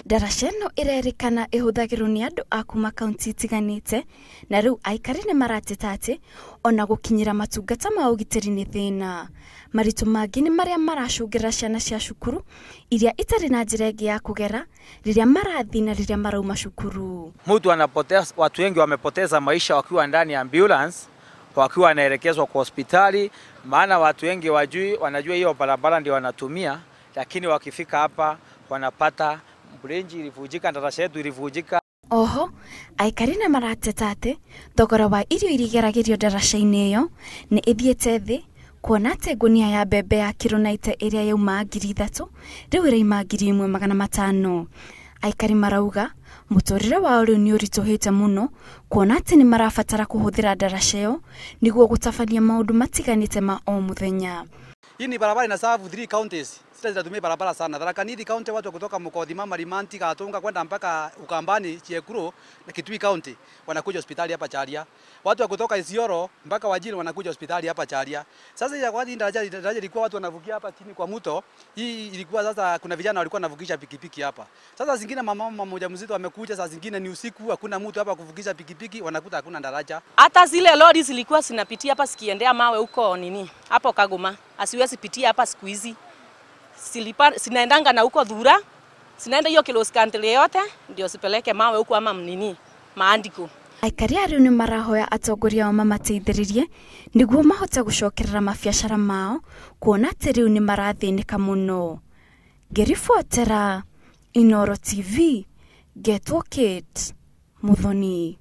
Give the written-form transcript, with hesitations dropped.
Ndaraca ĩno ĩrerĩkana ĩhũthagĩrwo nĩ andũ a kuma kaunti itiganĩte, na rĩu aikari nĩ marateta atĩ ona gũkinyĩra matungata ma ũgitĩri nĩ thĩna. Maritũ mangĩ nĩ marĩa maracũngĩrĩra ciana cia cukuru iria itarĩ na njĩra ĩngĩ ya kũgera rĩrĩa marathiĩ na rĩrĩa marauma cukuru. Mtu anapoteza, watu wengi wamepoteza maisha wakiwa ndani ya ambulance wakiwa wanaelekezwa kwa hospitali, maana watu wengi wajui, wanajua hiyo barabara ndio wanatumia, lakini wakifika hapa wanapata bridge ilivunjika, daraja yetu ilivunjika. Oho, aikari nĩ marateta atĩ thogora wa irio iria igeragĩrio ndaraca-inĩ ĩyo nĩ ĩthiĩte thĩ, kuona atĩ ngũnia ya mbembe ya kiro 90 ĩrĩa yauma 3,000 rĩu ĩraima 1,500. Aikari marauga mũtũrĩre wao rĩu nĩ ũritũhĩte mũno, kuona atĩ nĩ marabatara kũhũthĩra ndaraca ĩyo nĩguo gũtabania maũndũ matiganĩte ma o mũthenya. Hii ni barabara ina serve 3 counties. Sita zinatumia barabara sana. Tharaka Nithi County watu kutoka Mukothima, Marimanti, Gatunga kwenda mpaka Ukambani, Chiekuro na Kitui County wanakuja hospitali hapa Charia. Watu wa kutoka Isiolo mpaka Wajir wanakuja hospitali hapa Charia. Sasa ya kwa daraja ilikuwa watu wanavukia hapa chini kwa mto. Hii ilikuwa sasa kuna vijana walikuwa wanavukisha pikipiki hapa. Sasa zingine mama mmoja mzito amekuja, saa zingine ni usiku hakuna mtu hapa kuvukisha pikipiki, wanakuta hakuna daraja. Hata zile lori zilikuwa zinapitia hapa zikiendea mawe huko nini? Hapo Kagoma. Asiwezi pitia hapa siku hizi. Sinaendanga na huko Dhura, sinaenda hiyo kilos country yote ndio sipeleke mawe huko ama nini maandiko. Aikari a rĩu nĩ marahoya atongoria ao mamateithĩrĩrie nĩguo mahote gũcokerera mabiacara mao, kuona atĩ rĩu nĩ marathĩnĩka mũno. Ngĩribotera Inooro TV, ngetwo Kate Muthoni.